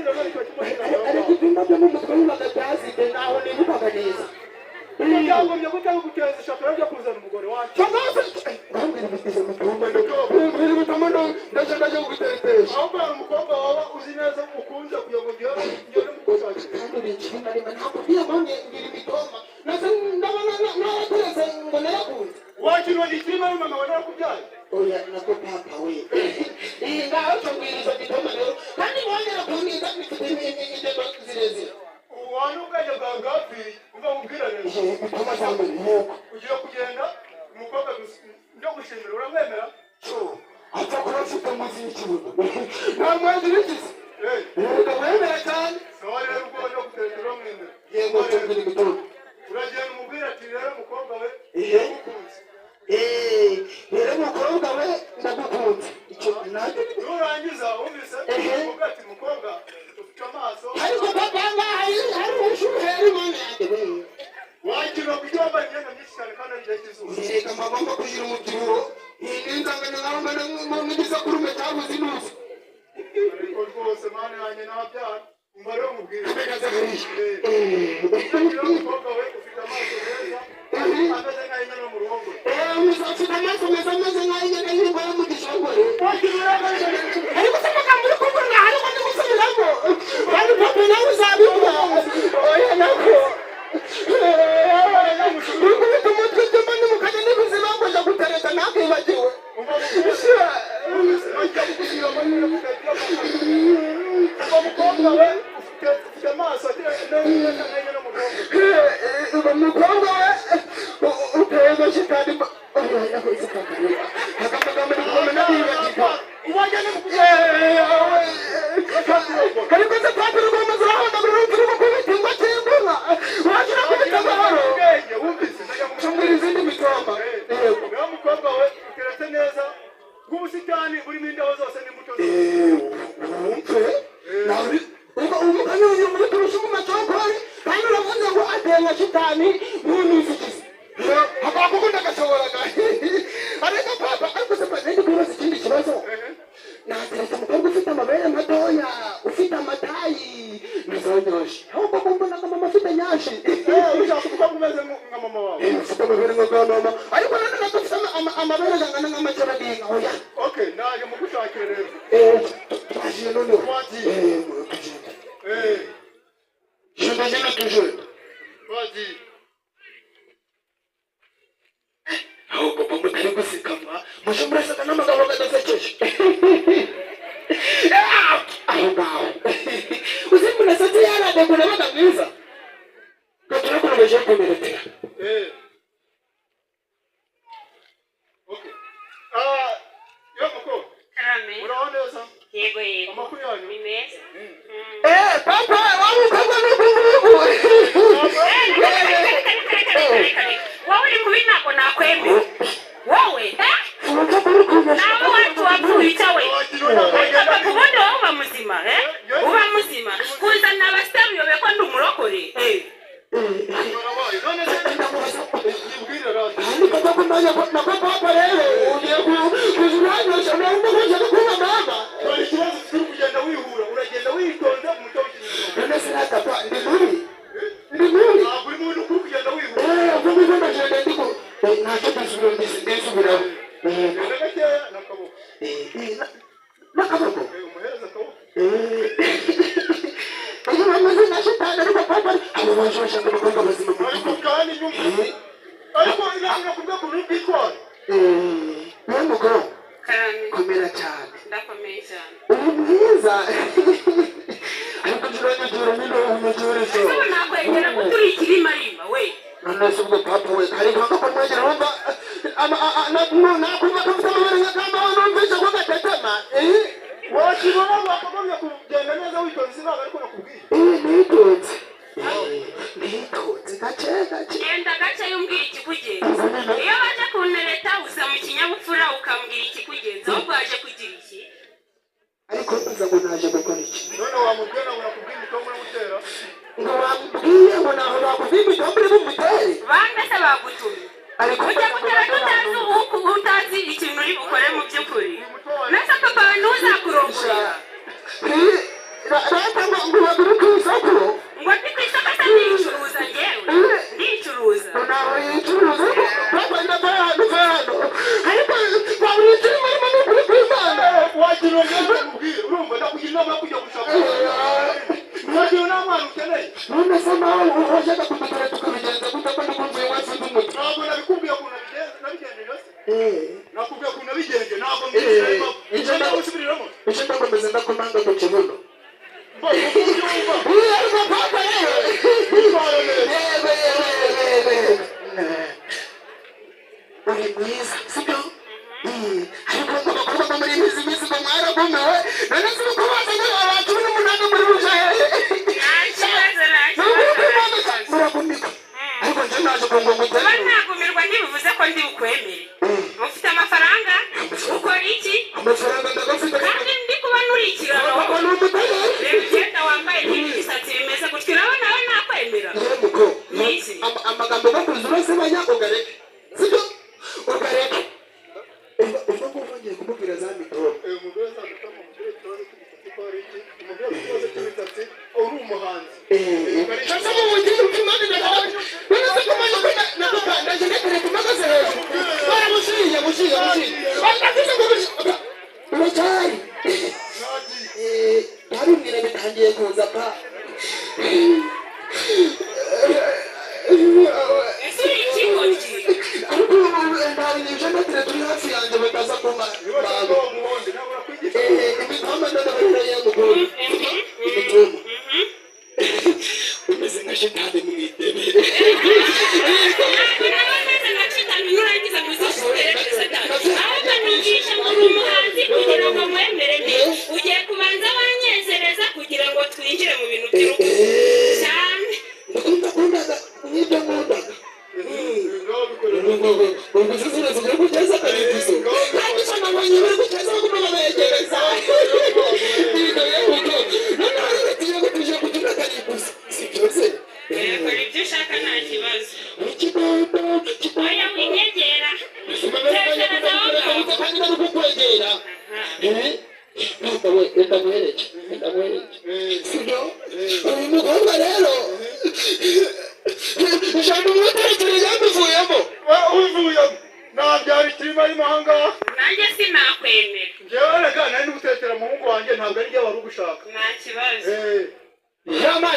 Ariko ibyumba byo mu mutwe bibaga byazibye naho nibukaga neza. Byagombye gutanga guteza ishaka ryo kuzana umugore wacu. Ahubwo hari umukobwa waba uzi neza ukunze kugira ngo ngere mugushakira. Wakirwa ni ikirima mama wawe narakubyaye. Oya nako papa we. Ngaho tubwiriza gitoma rero kandi wongera kuntiza mfite ingendo zirezire. Ubu ubwenge bwawe bwapfiriye umva nkubwira rero. Bitoma cyangwa yego. Ugiye kugenda umukobwa ndo gushimira uramwemera? Apfa kuba afite munsi y'ikibuno. Nta mwezi bigize. Ndamwemera cyane. Sawa rero ubwo ndo gutereta uramwemera. Yego tubwira igitoma. Uragenda umubwira ati rero mukobwa we ndagukunze. Rero mukobwa we ndagukunze. Icyo ntabwo nurangiza wumvise umubwira ati mukobwa ufite amaso. Ariko papa ngaha hari ubushyuhe ari mana yanjye we. Wakirwa kuki wambaye imyenda myinshi cyane kandi ari igihe cy'izuba. Reka mbagomba kugira umubyibuho. Iyi ni insanganyamatsiko mbona n'igisakurume cyabuze inusu. Ariko rwose mana yanjye ntabyara. Umva rero nkubwire. Rero mukobwa we ufite amaso meza ameze nk'ay'inyana mu ruhongore. Ufite amaso meza ameze nk'ay'inyana y'ingore mu gishongore. Ariko se amagambo uri kuvuga ariko ndi gusubiramo. Kandi papa nawe uzabivuga. Oya nako. Urikubita umutwe ibyuma nimukajya n'ibizima ngo njya gutereta ntakwibagiwe. Umva mukobwa we ufite amaso ameze nk'ay'inyana mu ruhongore. Umukobwa we uteye amashitani. Oya yakoze papa. Amagambo ari kumena nibagirwa. Ariko se papa urugomba zirahondagura urumva uri gukubita ingwa cy'imbura. Wagira kubita amahoro. Cumbira izindi mitomba. Yego. Rero mukobwa we uteretse neza nk'ubusitani burimo indabo zose n'imbuto zose. Wumve. Nawe umugani uyu muri kurusha mu macokori kandi uravuze ngo ateye nka shitani nk'unuzigize. Hakaba ndagashobora. Ariko papa ariko se papa ndi kubaza ikindi kibazo. Nateretse umukobwa ufite amabere matoya, ufite amatayi, nizonyoshe. Ahubwo kumbona nka mama afite nyashi. Ushaka umukobwa umeze nka mama wawe. Ufite amabere nka mama. Ariko nanone ntabwo ufite amabere angana nk'amacabadinka. Oya. Okay, naje mugushakira rero. Twagiye noneho. Twagiye. Tugenda. Jenda jenda tujenda. Twagiye. Aho papa mutari gusikama, muje muraseka n'amagambo adasekeje. Aho ngaho. Uzi murasetse yaradegura abaga mwiza. Gaturakomeje kumeretera. Okay. Yo muko. Karame. Uraho neza? Yego yego. Amakuru yanyu ni meza. Papa waba ukabwa n'ukungugu. Wowe uri kubi ntabwo nakwemera. Wowe nawe wacu wapfuye icyo we. Ariko papa ubundi wowe uba muzima, uba muzima. Kuzana abasitari uyobewe ko ndi umurokore. None se ibwire rati. Nako papa rero ugiye kuzuranyosha urabona ko ngiye kuba mama. Dore ikibazo kiri kugenda wihura, uragenda witonze mu muco w'ikinyarwanda. None se papa ndi mubi. Ndi mubi. Ntabwo uri mubi uri kugenda wihura. Ubwo ngubwo ndagenda ndiko. Ntacyo ndasubira ndisubiraho. Genda gakeya n'akaboko. N'akaboko. Umuhereza akaboko. Iyo bameze nka shitani ariko papa abo baje bashaka abakobwa bazima mu Ariko gihugu. kandi nyumva. Ariko inama kubwo kuntu bwitwara. Niyo mukuru. Karame. Komera cyane. Ndakomeye cyane. Uri mwiza. Ariko njye nyine umuturisho. Ese ubu nakwegera ko turi ikirimarima we. None se ubwo papa we kari kwanga kumwegera wumva nakumva ko mfite amabere nk'akamba numvise ko gatetema. Wakibona wakagombye kugenda neza witonze ntabwo ariko nakubwiye. Nitonze. Nitonze gake gake. Genda gake umbwira ikikugenza. Iyo baje kuntereta uza mu kinyabupfura ukambwira ikikugenza ahubwo waje kugira iki? Ariko uza ngo naje gukora iki? None wamubwira ngo nakubwiye imitombo uramutera. Ngo bambwiye ngo naho bakubwiye imitombo uri bumutere. Bande se bagutumye? Ariko Ujya gutera utazi utazi ikintu uri bukore mu by'ukuri. Nese papa wawe ntuzakurongora. Rata ngo ngo bagure ku isoko. Ngo ndi ku isoko se ndicuruza njyewe ndicuruza. Ntaho yicuruza papa ndava hano ariko wabura ikirimo arimo n'ukuri kw'Imana. Wagira ngo ndakubwira urumva ndakugira inama yo kujya gushaka. Wagira nta mwana ukeneye. None se nawe wajyaga kudukora tukabigenza gute ko ndikumva uyu wese undi umutwe? Ntabwo nabikubwiye ukuntu nabigenje se. Nakubwiye ukuntu nabigenje ntabwo mbishyira. Icyo Icyo ndakomeza ndakomanga ku kibuno. Mbo Uyu ariko papa rero. Yego yego yego. Uri mwiza sibyo? Ariko ngo abakobwa bo muri iyi minsi ngo mwaragumiwe none se uko bazanye abantu 18 muri buja hehe? Nta kibazo nta Ni ukuri kibazo nta kw'Imana kibazo. muragumirwa. Ariko njye naje ngo ngo Kuba ngutere. ntagumirwa ntibivuze ko ndi bukwemere. Ufite amafaranga ukora iki? Amafaranga ndagafite. Kandi ndi kubona uri ikiraro. Papa ni umutabera. Reba icyenda wambaye n'imisatsi bimeze gutyo urabona we nakwemera. Yemuko. Niki? Amagambo bakuzi urasebanya ugareke. Sibyo? Ugareke. Ubwo ngubwo ngiye kumubwira za mitoro. Umugore azagutama umugore ikibazo cy'imisatsi ko ari iki umugore afite ikibazo cy'imisatsi uri umuhanzi. Sasa mu bugingo bw'Imana ndakabona. None se kumenya ko ndaje ndakure kumagaze hejuru. Baramushiye mushiye mushiye. Bakavuze ngo uracyari. Nagiye. Barumwira bitangiye kuza pa. Ese uri ikigoryi? Ariko ntabwo natire turi hafi yanjye bakaza kuma. Niba ashaka uwo muhondo ntabwo urakwigisha. Imitoma ndababwira yamugora. Imitoma. Umeze nka shitani mu itebe. Ntabwo naba meze nka shitani nurangiza ngo uzishutere satani. Ahubwo numvisha ngo uri umuhanzi kugira ngo mwemere nde. Ugiye kubanza wanyezereza kugira ngo twinjire mu bintu by'urukundo. Cyane. Ndakunda kundaga nk'ibyo nkundaga. Ngaho bikorera. Ubwo zizira zigiye kugeza akarigiso. Kandi usanga abonye bari kugeza baguma babegereza. Ibyo yemuko. Noneho rero tugiye kutujya kugira akarigiso. Si byose. Kora ibyo ushaka nta kibazo. Ikidodo, ikidodo. Oya winyegera. Kandi bari kukwegera. Reka muhereke. Reka muhereke. Sibyo? Uyu mukobwa rero. Ijambo umutekereza yamuvuyemo. Uvuyemo nabyara ikirima y'imahanga. Nanjye sinakwemera. Njyewe rega nari ndi gutekera umuhungu wanjye ntabwo ari njye wari ugushaka. Nta kibazo. Eh. Yama